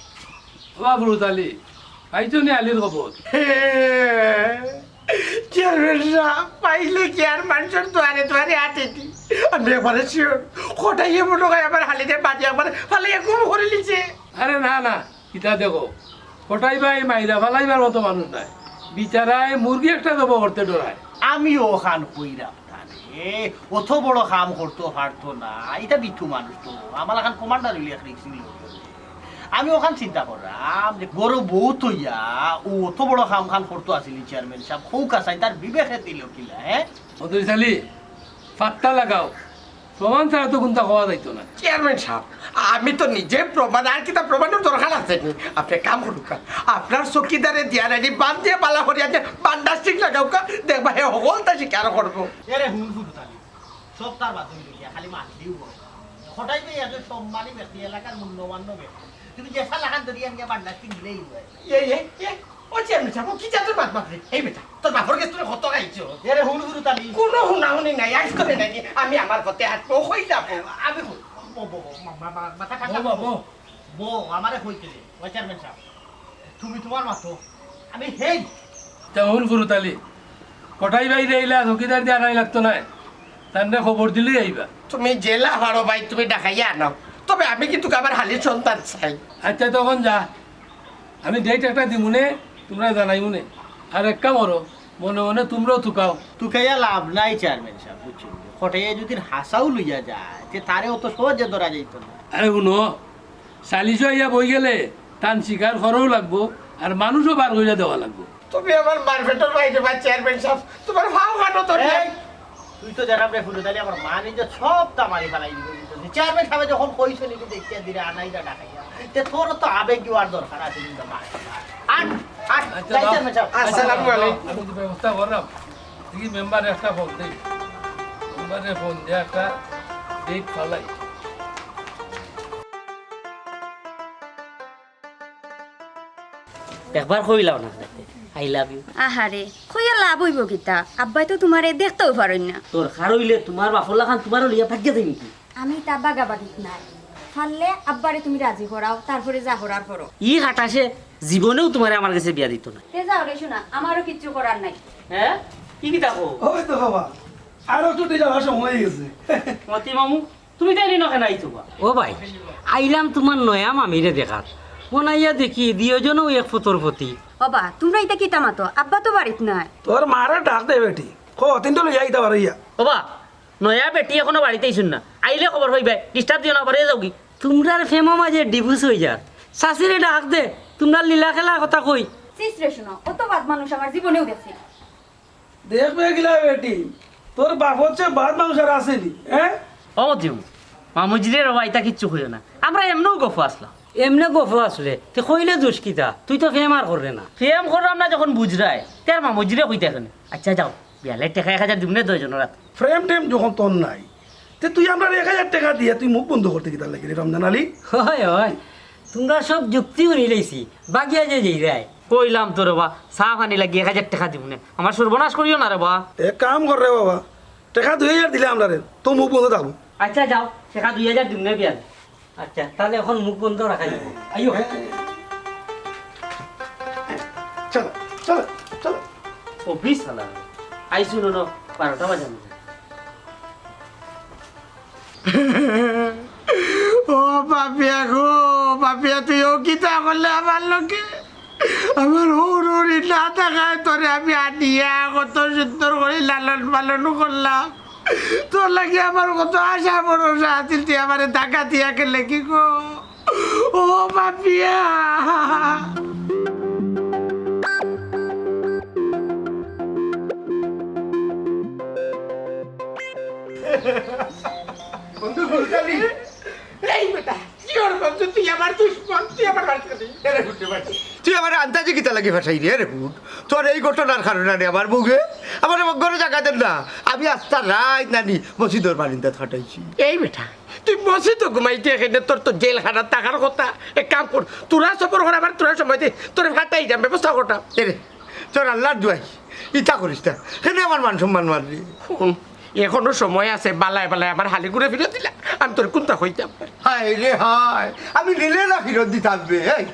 ও বাবুল আলী, পাইছো নি আলীর খবর? চেয়ারম্যান সাব, পাইলে কি আর মানষর দুয়ারে দুয়ারে আটেনি? আমি একবারে শিওর, কটাইয়ে মনে হয় আমার হালিতে বাজে একবারে ফালাইয়া গুম করি লিছে। আরে না, না, ইতা দেখো, কটাই ভাই মাইরা ফালাইবার মতো মানুষ নায়। বিচারায় মুরগি একটা জবো করতে ডরায়। আমিও ওখান কইরাম তারে, অত বড় কাম করতো পারতো না, ইটা বিট্টু মানুষ তো, আমার লাখান কমান্ডার অইলে এক রিক্স নিল। আমি ওখান চিন্তা করলাম যে গরু বউ থইয়া ও অত বড় কাম খান করতো আছিল চেয়ারম্যান সাব, হউক আসাই তার বিবেকে দিল কিলা, হ্যাঁ? মদরিছ আলী, ফাত্তা লাগাও, প্রমাণ ছাড়া তো কুন্তা কওয়া যাইতো না। চেয়ারম্যান সাব, আমি তো নিজে প্রমাণ, আর কিতা প্রমাণর দরকার আছে নি? আপনে কাম করুক্কা, আপনার চকিদারে দিয়া রাখি বান্ধিয়া বালা করিয়া যে বান্ডাস্টিক লাগাউক্কা, দেখবা হে হকলতা স্বীকার করবো। এরে হুন ফুরুত আলী, সব তার বাদ হইল গিয়া, খালি মাতিলেই হয়। কটাই ভাই একজন সম্মানী ব্যক্তি, এলাকার গণ্যমান্য ব্যক্তি। তুমি যেসা লাখান ধরি আনিয়া বান্ডাস্টিক দিলেই হয়। এ, এ, এ, ও চেয়ারম্যান সাব, ও কি জাতর মাত মাতরে? এই বেটা, তোর বাপর গেছ তোরে কত খাইছো? এরে হুন ফুরুত আলী। কোনো হুনাহুনি নাই, আইস করে নাই, আমি আমার পথে হাঁটবো, হই যাবো। আমি কই, বউ, বউ, বউ, মা-, মা-, মা-, মাথা ঠান্ডা বউ, করো। বউ। বউ, আমারে কইতে দে, ও চেয়ারম্যান সাব। তুমি তোমার মাতো, আমি হেই। তে হুন ফুরুত আলী, কটাই ভাই রে ইলা চকিদার দিয়া আনাই লাগতো নায়, তানরে খবর দিলেই আইবা। তুমি যেলা পারো ভাই, তুমি ডাকাইয়া আনাও, তবে আমি কিন্তু আমার হালির সন্তান চাই। আচ্ছা, তখন যা, আমি ডেট একটা দিমুনে, তুমরা জানাইমুনে। আর এক কাম করো, মনে মনে তুমরাও তুকাও। তুকাইয়া লাভ নাই চেয়ারম্যান সাব, বুঝছো? কটাইয়ে যদি হাছাউ লইয়া যায়, তে তারে অত সহজে ধরা যাইতো না। আরে হুনো, সালিশো আইয়া বই গেলে তান স্বীকার করাও লাগবো, আর মানুষও বার করিয়া দেওয়া লাগবো। তুমি আমার মারপেটর বাইরে বা চেয়ারম্যান সাব, তোমার ভাও কাটো তো এই, তুই তো দেখাবে ফুরুত আলী, আমার মা নিজে সব তামারি ফালাই দিব। চেয়ারম্যান সাবে যখন কইছো নাকি দেখিয়া দিরে আনাই দা ডাকাইয়া, তে তোর তো আবেগ দেওয়ার দরকার আছে কিন্তু মা। আট, আট, আচ্ছা, যাই দাও। Chairman sub. আসসালামু আলাইকুম। আমি তো ব্যবস্থা করলাম। দেখি মেম্বার একটা ফোন দেই, মেম্বারে ফোন দিয়া একটা ডেট ফালাই। একবার কইলাও না, I love you। আহারে, কইয়া লাভ অইবো কিতা? আব্বায় তো তুমারে দেখতেও পারইন না। দরকার অইলে তুমার বাপর লাখান তুমারও লইয়া ভাগিয়া যাইমু নি। আমি তা বাগাবাগিত নাই। পারলে আব্বারে তুমি রাজি করাও, তারপরে যা করার করো। ই খাটাসে জীবনেও তুমারে আমার গেছে বিয়া দিতো না। তে যাও রে সোনা, আমারও কিচ্ছু করার নাই। হ্যাঁ? ই কিতা কও? ওই তো বাবা, আরো তো দিলে আমার সময় হয়ে গেছে। মতি মামু, তুমি তাইলে নু কেনে আইছো বা? ও ভাই, আইলাম তুমার নয়া মামিরে দেখাত। অনাইয়া দেখি দুইওজনও এক ফুতর ফুতি। ওবা, তুমরা ইতা কিতা মাতো? আব্বা তো বাড়িত নাই। তোর মারে ডাক দে বেটি, ক তিনটা লইয়া আইতা পারে ইয়া। ওবা, নয়া বেটি এখনো বাড়িত আইছইন না, আইলে খবর পাইবায়, disturb দিও না, বাড়িত যাওগি। তুমরার প্রেমর মাঝে divorce অই যার, চাচিরে ডাক দে, তুমরার লীলা খেলার কথা কই। ছিস রে, হুনো, অত বাদ মানুষ আমার জীবনেও দেখছি না। দেখবে গিলা বেটি, তোর বাপ হচ্ছে বাদ মানুষ আর আছেনি, হ্যাঁ? ও মতিউ, মামুজিরে রে বা, ইতা কিচ্ছু কইও না। আমরা এমনেউ গফ আছলাম। এমনে গফ আছলে, তে কইলে দোষ কিতা? তুই তো প্রেম আর কররে না। প্রেম কররাম না যখন বুঝরায়, তে আর মামুজিরে কইতায় কেনে? আচ্ছা যাও, বিয়ালের টেকা এক হাজার দিমুনে দুইওজনর আত। প্রেম টেম যখন তোর নাই, তে তুই আমরারে এক হাজার টেকা দিয়া তুই মুখ বন্ধ করতে কিতার লাগি রে রমজান আলী? হয়, হয়। তুমরার সব যুক্তি হুনিলাইছি, বাগিয়া যে যাইরায়। কইলাম তো রে বা, চা পানি লাগি এক হাজার টেকা দিমুনে। আমার সর্বনাশ করিও না রে বা। এক কাম কর রে বাবা, টেকা দুই হাজার দিলে আমরারে, তো মুখ বন্ধ থাকবো। আচ্ছা যাও, টেকা দুই হাজার দিমুনে বিয়ালে। আচ্ছা, তাইলে অখন মুখ বন্ধ রাখা যাইবো। আইও। চলো, চলো, চলো। অফিস হালা। আইছু নু, বারোটা বাজার মধ্যে। ও পাপিয়া গো, পাপিয়া, তুই ও কিতা করলে আমার লগে? আমার হউর হউরি না থাকায় তোরে আমি আনিয়া কত সুন্দর করি লালন পালন করলাম। তোর লাগি আমার কত আশা ভরসা আছিল, তুই আমারে ধাক্কা দিয়া গেলে কি গো? ও পাপিয়া। বন্ধু গুলজালি, এই বেটা, কি ওর বন্ধু, তুই আমার দুশমন, তুই আমার বাড়িত গেলি। এরে হুট রে ভাই, তুই আমার আন্দাজে কিতা লাগি ফাঁসাই রে, এরে হুট। তোর এই ঘটনার কারণে আরে আমার বউয়ে আমার ঘরে জাগা দেন না। আমি আস্তা রাইত নানি মসজিদর বারিন্দাত কাটাইছি। এই বেটা, তুই মসজিদো ঘুমাইতে এখানে, তোর তো জেলখানাত থাকার কথা। এক কাম কর, তোরা সবর কর, আবার তোরা সময় দে, তোরে ফাটাই যাম, ব্যবস্থা করতাম। এরে, তোর আল্লাহর দুয়াই, ইতা করিস না। কেনে আমার মান সম্মান মারলি? হুন, এখনো সময় আছে, বালায় বালায় আমার হালি ঘুরে ফিরত দিলা, আমি তোরে কুনতা কইতাম? হায় রে হায়, আমি নিলে না ফিরত দিতাম বে। এই,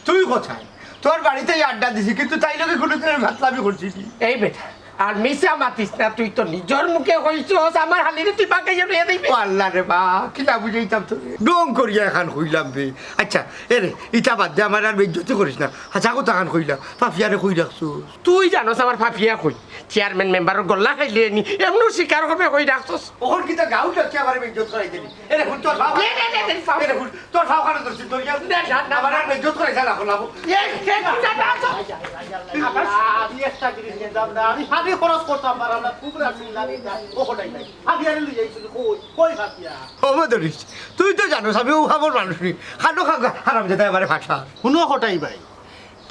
তুই কোথায়? তোর বাড়িতেই আড্ডা দিছি, কিন্তু তাই লগে কোনোদিন আমি ফাতলামি করছি নি। এই বেটা, আর মিছা মাতিস না, তুই তো নিজর মুখে কইছস, আমার হালিরে তুই বাগাইয়া লইয়া যাইবে। ও আল্লাহ রে বা, কিলা বুঝাইতাম তোরে? ঢং করিয়া এখান কইলাম বে। আচ্ছা, এরে, ইতা বাদ দে, আমার আর বেইজ্জতি করিস না। হাছা কথা খান কইলাম, পাপিয়ারে কই রাখছস? তুই জানোস আমার পাপিয়া কই? চেয়ারম্যান মেম্বারর গল্লা খাইলে নি, এমনও স্বীকার করবে কই রাখছস। অখন কিতা গাউত রাখি আমার বেইজ্জত করাই দিলি? এরে হুন তোর বাপ। নে, নে, নে, নে, বাপ। এরে হুন তোর বাপ খানো ধরছি, ধরিয়া। নে, না, না, আমার আর বেইজ্জত করাই যা রাখো লাভ। এই, এই, না, না, না। আবার আমি একটা জিনিস বুঝলাম না, আমি হাবি খরচ করতাম পারলাম না, খুব রাখছি না, আমি না, ও কোটাই নাই। হাবি আরে লই যাইছিল, কই, কই ভাবিয়া? ও মদরিস, তুই তো জানোস আমি ও খাবার মানুষ নি। খানো খাগা, হারাম যেটা আমারে ফাটা। হুনো কটাই ভাই,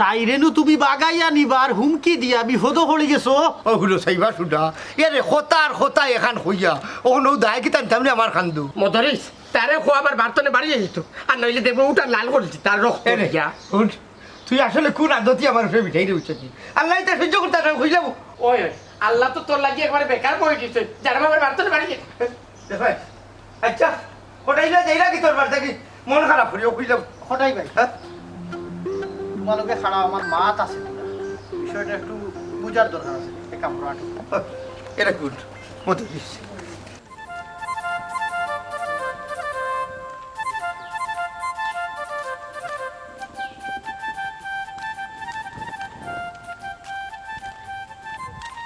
তাইরে নু তুমি বাগাইয়া নিবার হুমকি দিয়া বিপদো পড়ি গেছো। ও হুলো সাইবা সুডা, এরে কথা আর কথা এখান কইয়া, অখন ও দায় কিতা নিতাম নি আমার খান্দু। মদরিস, তারে খো আমার বার্তনে বাড়ি যাইতো, আর নইলে দেখবো উঠা লাল করেছি তার রক্ত এরে, দিয়া। হুন, তুই আসলে কোন আদতি আমার উপরে বিঠাই রে উঠছিস? আল্লাহ ইতা সহ্য করতে না, কইলাম। ওই, ওই, আল্লাহ তো তোর লাগি একবারে বেকার বই দিছে, যারা আমার বার্তনে বাড়ি যাইতো। দেখো, আচ্ছা, কটাই না যাই নাকি তোর বাড়ি থাকি? মন খারাপ করিও, কইলাম। কটাই ভাই, হ্যাঁ? তোমার লগে খারাপ আমার মাত আছে না। বিষয়টা একটু বুঝার দরকার আছে। এক কাম করো, আটো। এটা গুড। মতো দিস।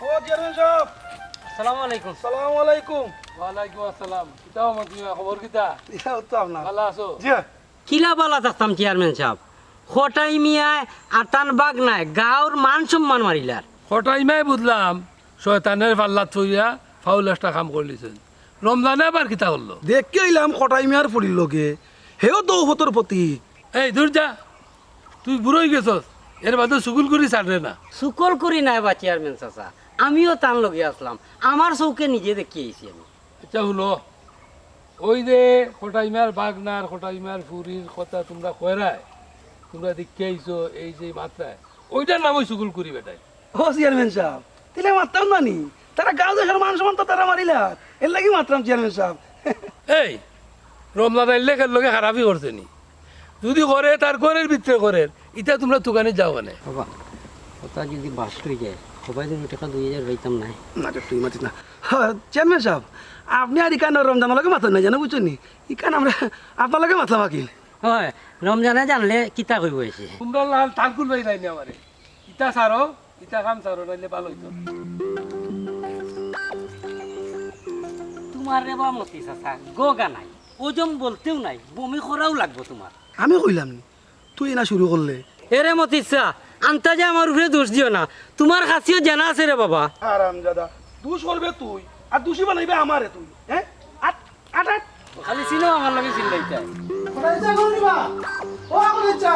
ও চেয়ারম্যান সাহেব। আসসালামু আলাইকুম। সালামু আলাইকুম। ওয়ালাইকুম আসসালাম। কিতা মামা, তুমি খবর কিতা? ইয়া, উত্তম না। ভালা আছো? জি। কিলা ভালা থাকতাম চেয়ারম্যান সাহেব? কটাই মিয়ায় আর তান বাগনায় গাঁওর মান সম্মান মারিলার। কটাই মিয়ায় বুঝলাম, শয়তানের পাল্লাত পড়িয়া ফাউল একটা কাম করলিছেন। রমজানে আবার কিতা করলো? দেখি আইলাম কটাই মিয়ার ফুড়ির লগে, হেও তো ঔষধর প্রতীক। এই দূর যা, তুই বুড়ো অই গেছস, এর বাদে চুগল করি ছাড়রে না। চুগল করি নায় বা চেয়ারম্যান চাচা, আমিও তান লগে আছলাম, আমার চউখে নিজে দেখি আইছি আমি। আচ্ছা হুনো, ওই যে কটাই মিয়ার বাগনার, কটাই মিয়ার ফুড়ির কথা তুমরা কইরায়, তুমরা দেখি আইছো এই যে মাতরায়, ওইটার নাম অউ চুগল করি বেটায়। ও চেয়ারম্যান সাহেব, তিলে মাততাম না নি? তারা গাঁও দেশর মান সম্মান তো তারা মারিলা, এর লাগি মাতরাম চেয়ারম্যান সাহেব। এই, রমজান আইলে কের লগে খারাপি করছে নি? যদি করে, তার ঘরের ভিতরে করের, ইতা তুমরা তুকানি যাও কেনে? বাবা, কথা যদি বাস্ট অই যায়, সবাই যদি টেকা দুই হাজার পাইতাম নায়। না রে, তুই মাতিস না। হ্যাঁ, চেয়ারম্যান সাহেব, আপনে আর ইকান রমজানর লগে মাতইন না যেন, বুঝছইন নি? ইকান আমরা আপনার লগে মাতলাম আকিল। অয়, রমজানে জানলে কিতা কইবো এসে? তুমরার লাখান তালকুল পাইলায় নি আমারে। ইতা ছাড়ো, ইতা কাম ছাড়ো, নাইলে ভালা অইতো। তুমার রে বা মতি চাচা, গগা নাই, ওজন বলতেও নাই, বমি করাও লাগবো তুমার। আমি কইলাম নি, তুই না শুরু করলে। এরে মতি চাচা, আন্তাজে আমার উপরে দোষ দিও না, তুমার খাছিয়ত জানা আছে রে বাবা। হারামজাদা, দোষ করবে তুই, আর দোষী বানাইবে আমারে তুই, হ্যাঁ? আট, আট, আট। খালি চিনো আমার লগে চিল্লাইতায়। কোথায় যা করলি বা? ও, কোথায় যা?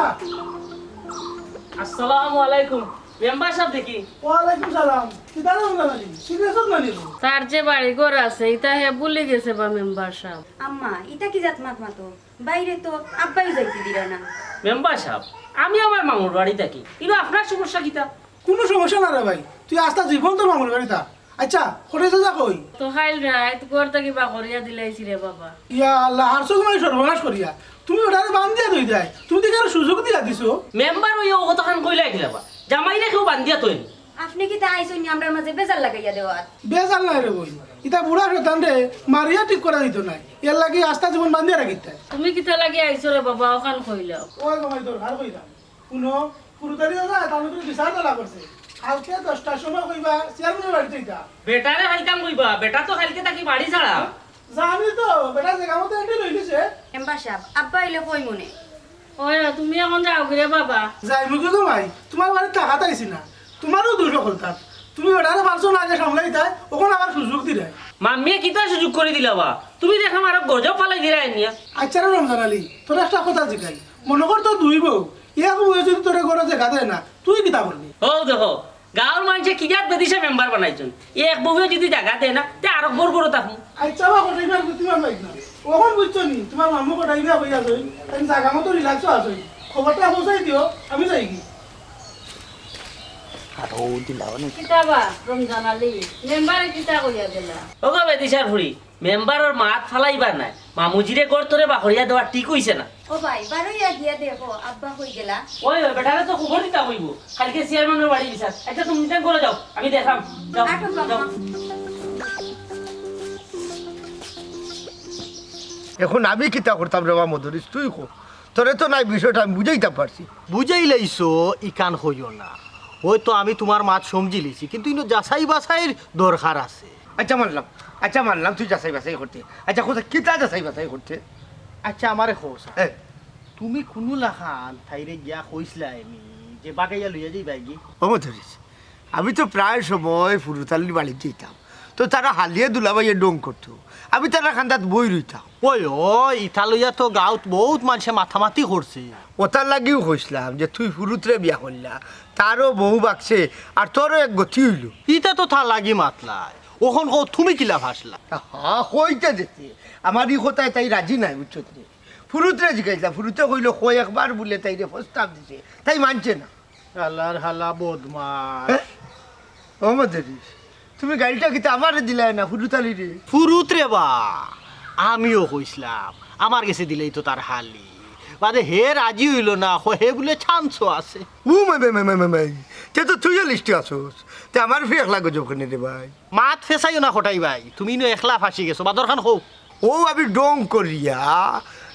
আসসালামু আলাইকুম। মেম্বার সাব দেখি। ওয়ালাইকুম সালাম। কিতা রে বাবা, serious না নি? তার যে বাড়ি ঘর আছে, ইতা হে ভুলি গেছে বা মেম্বার সাব। আম্মা, ইতা কি জাত মাত মাতো? বাইরে তো আব্বাই যাইতে দিরা না। মেম্বার সাব, আমি আমার মামুর বাড়ি থাকি, ইনো আপনার সমস্যা কিতা? কুনু সমস্যা না রে ভাই, তুই আস্তা জীবন তোর মামুর বাড়ি থাক। আচ্ছা, কোথায় যা কই? তো কাইল রাইত ঘর থাকি বার করিয়া দিলাইছি রে বাবা। ইয়া আল্লাহ, হারছো তুমি সর্বনাশ করিয়া। তুমি বেটারে বান্ধিয়া থই দেয়, তুমি তো কেন সুযোগ দিয়া দিছো? মেম্বার অইয়া ও কথাখান কইলায় কিলা বা? জামাইরে কেউ বান্ধিয়া থয় নি। আপনে কিতা আইছইন নি আমরার মাঝে বেজার লাগাইয়া দেওয়াত? বেজার নাই রে বইন, ইতা বুড়া শয়তানরে মারিয়া ঠিক করা দিতো নায়, এরলাগি আস্তা জীবন বান্ধিয়া রাখিতায়। তুমি কিতার লাগি আইছো রে বাবা, অখান কইলাও। ওই জামাই দরকার কইলাম। হুনো, ফুরুতালি দাদা, তার ভিতরে বিচার জ্বালা করছে। কালকে দশটার সময় কইবা, চেয়ারম্যানের বাড়িত যাইতা। বেটারে পাইতাম কইবা, বেটা তো কাইলকে থাকি বাড়ি ছাড়া। জানি তো, বেটা জাগা মতো এন্ট্রি লইলিছে। মেম্বার সাব, আব্বা আইলে কইমুনে। ওই, তুমি অখন যাওগি রে বাবা। যাইমুগি গো মাই, তুমার বাড়িত থাকাত আইছি না। তুমারও দুষ অকলতাত। তুমি বেটারে পারছো না আগে সামলাইতায়, অখন আবার সুযোগ দিরায়। মাম্মিয়ে কিতা সুযোগ করি দিলা বা? তুমি দেখলাম আরো গজব ফালাই দিরায় নিয়া। আচ্ছা রে রমজান আলী, তোরে একটা কথা জিকাই। মনো কর তোর দুই বউ, এক বউয়ে যদি তোরে ঘরো জাগা দেয় না, তুই কিতা করবি? অউ দেখো, গাউর মানষে কি জাত বেদিশা মেম্বার বানাইছইন। এক বউয়ে যদি জাগা দেয় না, তে আরক বউর ঘরো থাকমু। আচ্ছা বা কটাই বার তুমার মাইক না। অখন বুঝছো নি, তুমার মামু কটাই বিয়া কইয়া যাই। তাই জাগা মতো relax-ও আছইন। খবরটা পৌঁছাই দিও, আমি যাইগি। আর ও দিলা অনেক। কিতা বা, রমজান আলী, মেম্বারে কিতা কইয়া গেলা? ওগো বেদিশার ফুড়ি, মেম্বারর মাত ফালাইবার নায়। মামুজিরে ঘর তনে বার করিয়া দেওয়া ঠিক অইছে না। ও ভাই, বারইয়া গিয়া দেখো, আব্বা কই গেলা? ওই, ওই, বেটারে তো খবর দিতা কইবো। কাইলকে চেয়ারম্যানর বাড়ি বিচার। আচ্ছা, তুমি নিতাম করে যাও, আমি দেখলাম। যাও, আটো বাবা। যাও। অখন আমি কিতা করতাম রে বা মদরিছ, তুই ক। তোরে তো নায় বিষয়টা আমি বুঝাইতাম পারছি। বুঝাইলাইছো, ইখান কইও না। অয়তো আমি তুমার মাত সমঝিলিছি, কিন্তু ইনো যাচাই বাছাইর দরকার আছে। আচ্ছা মানলাম, আচ্ছা মানলাম, তুই যাচাই বাছাই করতে। আচ্ছা, কথা কিতা যাচাই বাছাই করতে? আচ্ছা, আমারে কও ছাইন। হ্যাঁ। তুমি কুনু লাখান তাইরে গিয়া কইছলায় নি যে বাগাইয়া লইয়া যাইবায়গি? ও মদরিছ, আমি তো প্রায় সময় ফুরুতালির বাড়িত যাইতাম, তো তারা হালিয়ে দুলাভাইয়ে ঢং করতো, আমি তারার কান্দাত বই রইতাম। ওই, ওই, ইতা লইয়া তো গাউত বউত মানষে মাতামাতি করছে। অতার লাগিউ কইছলাম যে তুই ফুরুতরে বিয়া করলা, তারও বউ বাগছে, আর তোরও এক গতি অইলো। ইতা তো তার লাগি মাতলায়, অখন কও তুমি কিলা ফাঁসলা? হা, কইতে দিতে, আমার ই কথায় তাই রাজি নায়, বুঝছত নি? ফুরুতরে জিগাইছলাম, ফুরুতে কইলো, কয় একবার বুলে তাইরে প্রস্তাব দিছে, তাই মানছে না। হালার হালা বদমাশ। হ্যাঁ? ও মদরিছ, তুমি গাইলটা কিতা আমারে দিলায় না, ফুরুতালিরে? ফুরুতরে বা, আমিও কইছলাম, আমার গেছে দিলেই তো তার হালি। বাদে হে রাজি অইলো না, হ, হে বুলে chance-ও আছে। ও মাই, মাই, মাই, মাই, মাই, মাই। তে তো তুইও list-এ আছস। তে আমার ফির একলা গজব কেনে রে ভাই? মাত ফেছাইও না কটাই ভাই, তুমি ইনো একলা ফাঁসি গেছো, বাদরখান কও। ও আমি ঢং করিয়া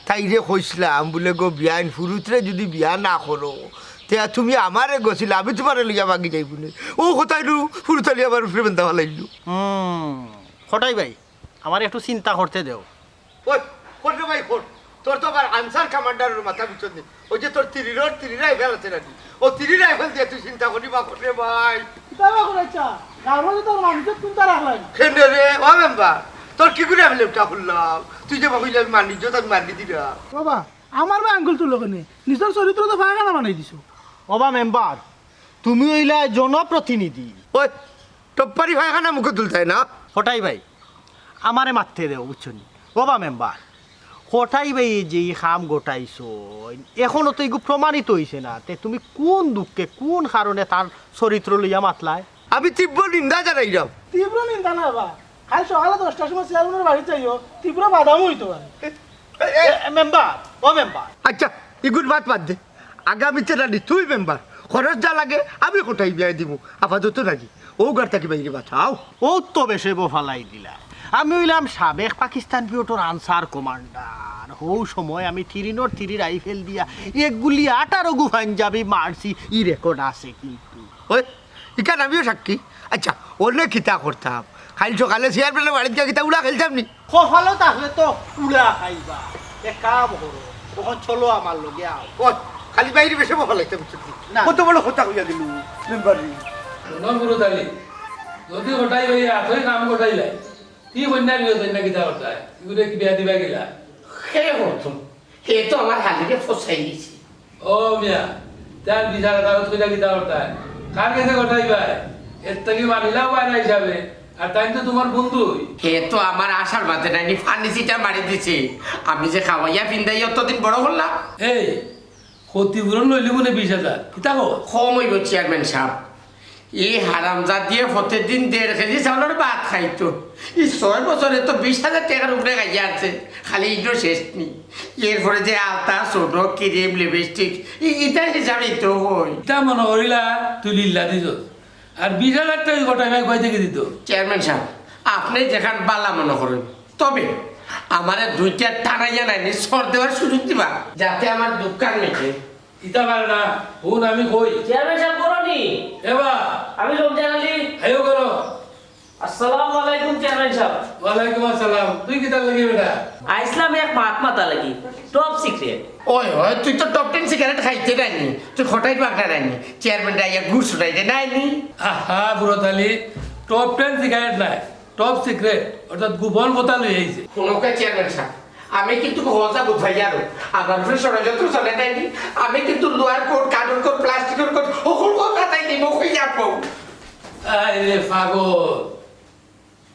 তাইরে কইছলাম বুলে, "গো বিয়াইন, ফুরুতরে যুদি বিয়া না করো, তে তুমি আমারে গছিলা, আমি তুমারে লইয়া বাগি যাইমুনে।" ও কথাইনু ফুরুতালি আমার উপরে বেন্দা ফালাইলো। হুম, কটাই ভাই, আমারে একটু চিন্তা করতে দেও। ওই, কর রে ভাই, কর। তোর তো আবার আনসার কমান্ডারর মাথা, বুঝছত নি? ওই যে তোর তিরিরর, তিরি রাইফেল আছে নানি? ও তিরি রাইফেল দিয়া তুই চিন্তা করি বা কর রে ভাই। কিতা বা করাইছা? গাউর মাঝে তোর মানিজ্জত কুনতা রাখলায় না? কেনে রে, ও মেম্বার, তোর কি করি আমি লেপটা খুললাম? তুই যে বা কইলে আমি মানিজ্জত, আমি মারি দিলাম। বাবা, আমার বা আঙ্গুল তুলো কেনে? নিজর চরিত্র তো পায়খানা বানাই দিছো। ও বা মেম্বার, তুমি অইলায় জনপ্রতিনিধি। ওই, টপ্পারি পায়খানা মুখে তুলতায় না? কটাই ভাই, আমারে মাততে দেও, বুঝছো নি? ও বা মেম্বার, কটাই ভাইয়ে যে ই কাম ঘটাইছইন, অখনো তো ইগু প্রমাণিত অইছে না। তে তুমি কুন দুখে, কুন কারণে তার চরিত্র লইয়া মাতলায়? আমি তীব্র নিন্দা জানাইরাম। তীব্র নিন্দা না বা, কাইল সকালে দশটার সময় চেয়ারম্যানর বাড়িত যাইও, তীব্র বাধাও অইতো পারে। এ, এ, এ, মেম্বার, ও মেম্বার। আচ্ছা, ইগুর মাত বাদ দে। আগামীতে নানি তুই মেম্বার, খরচ যা লাগে আমি কটাই বিয়ায় দিমু। আপাতত নানি, অউ ঘর থাকি বাইরে বাঁচাও। অউ তো বেশে বউ ফালাই দিলা। আমি অইলাম সাবেক পাকিস্তান পিরিয়ডর আনসার কমান্ডার। অউ সময় আমি তিরিনর তিরি রাইফেল দিয়া এক গুলি আঠারো গু পাঞ্জাবি মারছি, ই রেকর্ড আছে কিন্তু। ওই, ইখান আমিও সাক্ষী। আচ্ছা, অনে কিতা করতাম? কাইল সকালে চেয়ারম্যানর বাড়িত গিয়া কিতা উড়া খেলতাম নি? কপালো থাকলে তো উড়া খাইবা। এক কাম করো, অখন চলো আমার লগে আও। ওই, খালি বাইরে বেশি বহল হইতে বুঝছো কি? না। কত বড় কথা কইয়া দিল মেম্বার। হুনো ফুরুত আলী, যদি কটাই ভাই আতই কাম কটাই লাই, তি কইন্যা বিয়া কইন্যা কিতা করতায়? ইগুরে কি বিয়া দিবা গিলা? হে করতো, হে তো আমার হালিরে ফসাই দিছে। ও মিয়া, তার বিচার আদালত কইরা কিতা করতায়? কার গেছে কটাই ভাই? এর থাকি মানিলাও পায় না হিসাবে। আর তাইন তো তুমার বন্ধুই। হে তো আমার আশার মাঝে নাইনি ফার্নিচিটা মারি দিছে। আমি যে খাওয়াইয়া ফিন্দাই অতদিন বড় করলাম। এই, ক্ষতিপূরণ লইলি মনে বিশ হাজার। কিতা কও? কম অইবো চেয়ারম্যান সাব। ই হারামজাদিয়ে প্রতিদিন দেড় কেজি চাউলর ভাত খাইতো। ই ছয় বছরে তো বিশ হাজার টেকার উপরে খাইয়া আছে। খালি ইনো শেষ নি। এরপরে যে আলতা, চুনো, ক্রিম, লিপস্টিক, ই-, ইতার হিসাবে তো অয়। ইতা মনো করিলা তুই লিল্লা দিছস। আর বিশ হাজার টেকা কটাই ভাই কই থাকি দিতো? চেয়ারম্যান সাব, আপনে যেখান বালা মনো করইন। তবে আমারে দুইটা টানাইয়া নাইনি সর দেওয়ার সুযোগ দিবা, যাতে আমার দোকান মিটে। ইতা পারে না, হুন আমি কই। চেয়ারম্যান সাব, করো নি? এ বা। আমি রমজান আলী। আইও করো। আসসালামু আলাইকুম চেয়ারম্যান সাব। ওয়ালাইকুম আসসালাম। তুই কিতার লাগি বেটা? আইছলাম এক মাত মাতা লাগি, টপ সিক্রেট। ওই, ওই, তুই তো টপ টেন সিগারেট খাইতে নাইনি, তুই খটাই বাগনা নাইনি, চেয়ারম্যান আইয়া ঘুষ উঠাইতে নাইনি। আহা, ফুরুত আলী, টপ টেন সিগারেট নায়, টপ সিক্রেট, অর্থাৎ গোপন কথা লই আইছে। হুনউক্কা চেয়ারম্যান সাব, আমি কিন্তু কথা বুঝাই আরো। আমার উপরে ষড়যন্ত্র চলে নাইনি। আমি কিন্তু লোহার কোট, কাঠর কোট, প্লাস্টিকর কোট, হকল কথা তাই দিব, কই যাবো? আরে পাগল।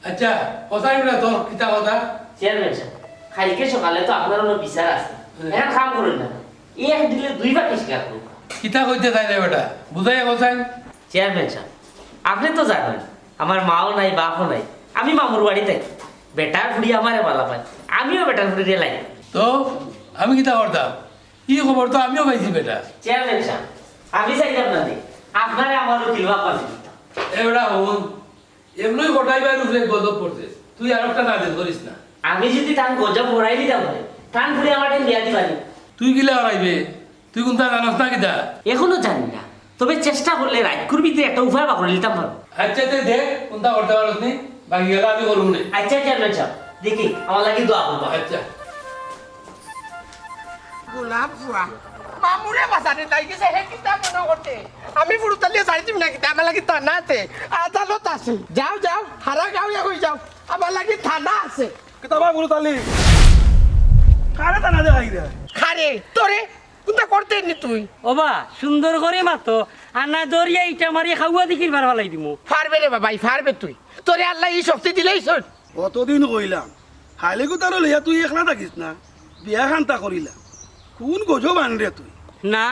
আচ্ছা, কথা না তো, কিতা কথা? চেয়ারম্যান সাব, কাইলকে সকালে তো আপনার অনো বিচার আছে। হুম। এখন কাম করইন না। এক ঢিলে দুই পাখি শিকার করুক। কিতা কইতে চাইরে বেটা? বুঝাইয়া কও চাইন। চেয়ারম্যান সাব, আপনে তো জানইন, আমার মাও নাই, বাপও নাই, আমি মামুর বাড়ি থাকি। বেটার ফুড়ি আমারে বালা পায়, আমিও বেটার ফুড়িরে লাইক। তো আমি কিতা করতাম? ই খবর তো আমিও পাইছি বেটা। চেয়ারম্যান সাব, আমি চাইতাম না নি, আপনারে আমার উকিল বাবা দিতাম। এ বেটা হুন, এমনেউ কটাই ভাইর উপরে গজব পড়ছে, তুই আর একটা নাজিল করিস না। আমি যদি তান গজব পড়াই দিতাম পারি, তান ফুড়ি আমার টাইম বিয়া দিবানি। তুই কিলা হারাইবে? তুই কুনতা জানস না কিতা? এখনো জানি না, তবে চেষ্টা করলে রাইতকুর ভিতরে একটা উপায় বার করি লিতাম পারমু। আচ্ছা, তে দেখ কুনতা করতে পারস নি, বাকি গেলা আমি করমু নে। আচ্ছা চেয়ারম্যান সাব, দেখি আমার লাগি দোয়া করবা। আচ্ছা। গোলাপ ফুয়া, মামুরে বাঁচানি তাই গেছে, হে কিতা মনো করতে? আমি ফুরুতালিয়ে ছাড়ি দিমু না কিতা? আমার লাগি থানা আছে, আদালত আছে। যাও, যাও, হারা গাউয়া কই যাও, আমার লাগি থানা আছে। কিতা বা ফুরুতালি? কারে থানা দেখাই দে? কারে? তোরে? কুনতা করতে নি তুই? ওবা, সুন্দর করি মাতো, আর না দরিয়া ইটা মারি খাওয়া দিকির বার ফালাই দিমু। পারবে রে বাবা, ই পারবে তুই। তোরে আল্লায় ই শক্তি দিলাইছইন। অতদিন কইলাম, হালিগুতারে লইয়া তুই একলা থাকিস না, বিয়া খান্তা করিলা। কুন গজব আনরে তুই? না,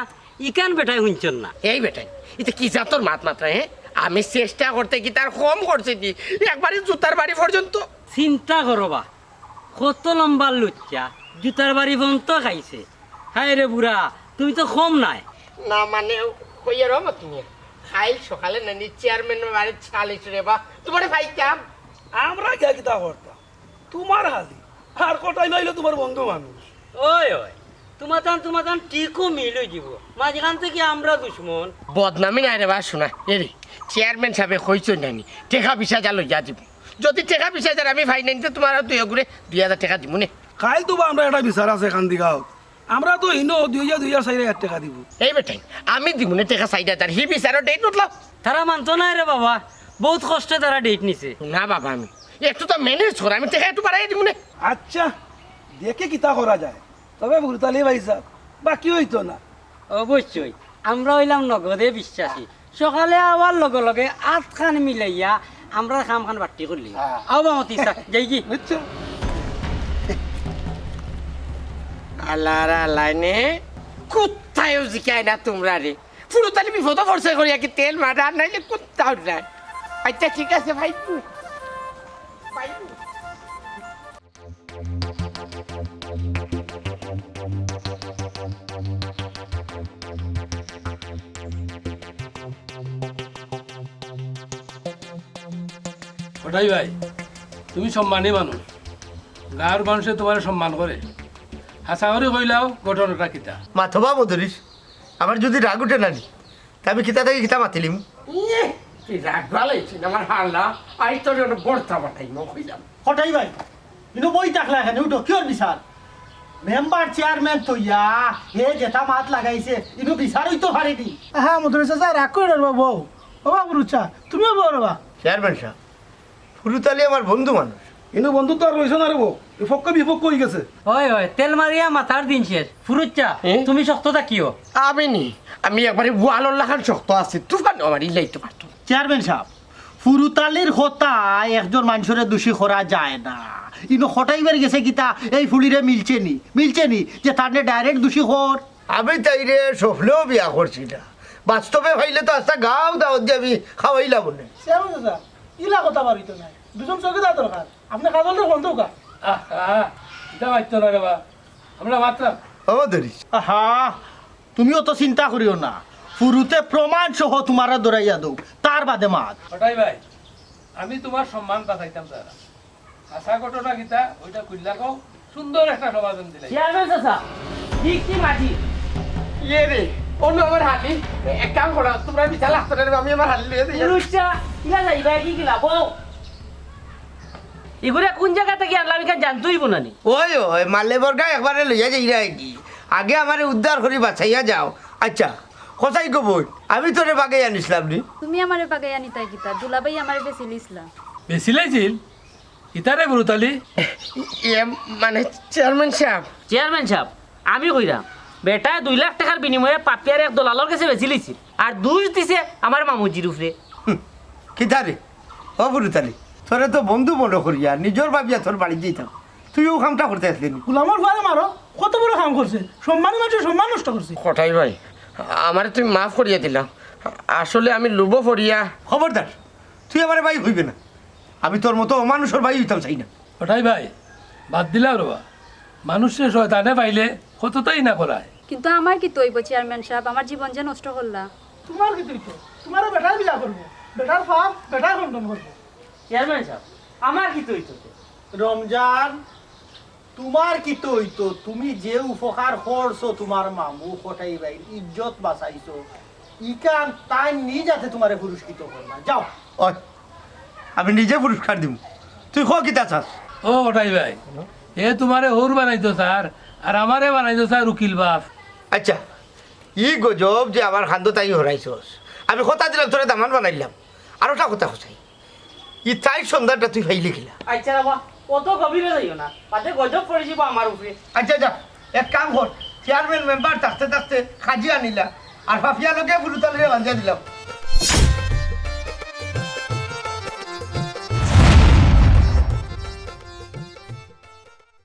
ইখান বেটায় হুনছইন না। এই বেটায়, ইতা কি জাতর মাত মাতরা, হে? আমি চেষ্টা করতে কি তার কম করছি নি? একবারে জুতার বাড়ি পর্যন্ত। চিন্তা করো বা, কত লম্বা লুচ্চা, জুতার বাড়ি পর্যন্ত খাইছে। হায় রে বুড়া, তুমি তো কম নায়। না মানে, কইয়া রহমত মিয়া। কাইল সকালে নানি চেয়ারম্যানর বাড়িত সালিশ রে বা, তুমারে পাইতাম। আমরা গিয়া কিতা করতাম? তুমার হালি। আর কটাই নাইলে তুমার বন্ধু মানুষ। ওই, ওই, তুমাতান, তুমাতান ঠিকউ মিল অই যিবো। মাঝখান থাকি আমরা দুশমন। বদনামি নায় রে বা, হুনা। এরে, চেয়ারম্যান সাবে কইছইন নানি, টেকা বিশ হাজার লইয়া দিমু। যদি টেকা বিশ হাজার আমি পাই নানি, তে তুমার আর দুই অগুরে দুই হাজার টেকা দিমু নে। কাইল তো বা আমরা একটা বিচার আছে কান্দিগাঁও। আমরা তো ইনো দুই হাজার, দুই হাজার, চাইর হাজার টেকা দিমু। এই বেটাইন, আমি দিমু নে টেকা চাইর হাজার, হি বিচারর ডেট উঠলো। তারা মানতো নায় রে বাবা, বউত কষ্টে তারা ডেট নিছে। না বাবা, আমি একটু তো ম্যানেজ কর, আমি টেকা একটু বাড়াইয়া দিমু নে। আচ্ছা, দেখি কিতা করা যায়। তবে ফুরুতালি ভাইসাব, বাকি অইতো না। অবশ্যই, আমরা অইলাম নগদে বিশ্বাসী। সকালে আওয়ার লগে লগে আতখান মিলাইয়া আমরার কামখান বাট্টি করলি। হ্যাঁ। আও বা মতি ইসা, যাইগি? বুঝছো? আল্লার আল্লায় নে, কুত্তায়ও জিকায় না তুমরারে। ফুরুতালি বিপদো পড়ছে করিয়া কি তেল মারা, আর নাইলে কুত্তাও নাই। আচ্ছা, ঠিক আছে ভাই। ভাই। কটাই ভাই, তুমি সম্মানী মানুষ, গাঁওর মানুষে তুমারে সম্মান করে। হাছা করি কইলাও, ঘটনাটা কিতা? মাতবা মদরিছ, আমার যুদি রাগ উঠে না নি, তে আমি কিতা থাকি কিতা মাতিলিমু? ইয়ে, তুই রাগ বালাইছিস আমার হালা, আই তোর একটা বর্তা বানাই, মো কইলাম। কটাই ভাই, ইনো বই থাকলা কেনে, উঠো, কিওর বিচার? মেম্বার চেয়ারম্যান থইয়া, হে যেতা মাত লাগাইছে, ইনো বিচার অইতো পারেনি। হ্যাঁ, মদরিছ চাচা, রাগ করিও না রে বা, বও। ও বা, ফুরুত চাচা, তুমিও বও রে বা। চেয়ারম্যান সাব, ফুরুত আলী আমার বন্ধু মানুষ। ইনো বন্ধুত্ব আর রইছে না রে বা, এ পক্ষ বিপক্ষ অইগেছে। ওই, ওই, তেল মারিয়া মাথার দিন শেষ। ফুরুত চাচা, এ? তুমি শক্ত থাকিও। আমি নি, আমি একবারে ওয়ালর লাখান শক্ত আছি, তুফান আমার ইলাইতো পারতো না। চেয়ারম্যান সাব, ফুরুত আলীর কথা একজন মানষরে দোষী করা যায় না। ইনো কটাই ভাইর গেছে কিতা, এই ফুড়িরে মিলছে নি, মিলছে নি যে তারে direct দোষী কর। আমি তাইরে স্বপ্নেও বিয়া করছি না, বাস্তবে পাইলে তো আস্তা গাঁও দাওয়াত দিয়া আমি খাওয়াইলাম অনে। চেয়ারম্যান চাচা, ইলা কথা বারইতো নায়, দুজন চৌকিদার দরকার। আপনে কাজলরে ফোন দেউক্কা। আহা, ইতা পারতো না রে বা, আমরা মাতরাম। ও ধরিস। আহা, তুমি অত চিন্তা করিও না, ফুরুতে প্রমাণ সহ তুমারে ধরাইয়া দেউক, তার বাদে মাত। কটাই ভাই, আমি তুমার সম্মান বাচাইতাম চাইরাম। হাছা ঘটনা কিতা, ওইটা খুলিয়া কও, সুন্দর একটা সমাধান দিলাই। চেয়ারম্যান চাচা, ঠিক কি মাটি? ইয়ে রে, অনু আমার হালি, এক কাম করো, তুমরা বিচার লাগতো না রে, আমি আমার হালি লইয়া যাই। ফুরুত চাচা, ইলা যাইবা কি কিলা, বও। ইগুরে কোন জাগা থাকি আনলাম, ইখান জানতে অইবো না নি? ওই, ওই, মালে বর্গা একবারে লইয়া যাইরা কি? আগে আমারে উদ্ধার করি বাচাইয়া যাও। আচ্ছা, কসাই গো বইন, আমি তোরে বাগাইয়া নিছলাম নি? তুমি আমারে বাগাইয়া নিতায় কিতা? দুলাভাই আমারে বেচিলিছলা। বেচিলাইছিল? ইতারে ফুরুত আলী? এ, মানে, চেয়ারম্যান সাব। চেয়ারম্যান সাব, আমি কইরাম, বেটায় দুই লাখ টেকার বিনিময়ে পাপিয়ারে এক দলালর গেছে বেচিলিছিল। আর দুষ দিছে আমার মামুজির উপরে। হুম, কিতারে? ও ফুরুত আলী, তোরে তো বন্ধু মনো করিয়া, নিজর ভাবিয়া তোর বাড়িত যাইতাম। তুই অউ কামটা করতে আছলি নি? গুলামর ফুয়ারে মারো, কত বড় কাম করছে, সম্মানী মানষর সম্মান নষ্ট করছে। কটাই ভাই, আমারে তুমি মাফ করিয়া দিলাও, আসলে আমি লোভো পড়িয়া। খবরদার, তুই আমারে ভাই কইবে না। আমি তোর মতো অমানুষর ভাই অইতাম চাই না। কটাই ভাই, বাদ দিলাও রে বা। মানুষরে শয়তানে পাইলে কততাই না করায়। কিন্তু আমার কিতা অইবো চেয়ারম্যান সাব, আমার জীবন যে নষ্ট করলা। তুমার কিতা অইতো? তুমারে বেটায় বিয়া করবো, বেটার পাপ বেটায় খণ্ডন করবো। চেয়ারম্যান সাব, আমার কিতা অইতো? রমজান, তুমার কিতা অইতো? তুমি যে উপকার করছো তুমার মামু কটাই ভাইর, ইজ্জত বাচাইছো, ইখান তাইন নিজ আতে তুমারে পুরস্কৃত করবা। যাও। ওই, আমি নিজে পুরস্কার দিমু। তুই ক কিতা চাস? ও কটাই ভাই, এ তুমারে হউর বানাইতো চার, আর আমারে বানাইতো চার উকিল বাপ। আচ্ছা, ই গজব যে আমার কান্দো তাই হরাইছস, আমি কথা দিলাম তোরে দামান বানাইলাম। আর ওটা কথা কছাই, ই তাই সন্ধানটা তুই পাইলে কিলা? আচ্ছা বাবা, অত গভীরে যাইও না, বাদে গজব পড়ি যিবো আমার উপরে। আচ্ছা যা, এক কাম কর, চেয়ারম্যান মেম্বার থাকতে থাকতে কাজি আনিলা, আর পাপিয়া লগে ফুরুত আলীরে বান্ধিয়া দিলাম।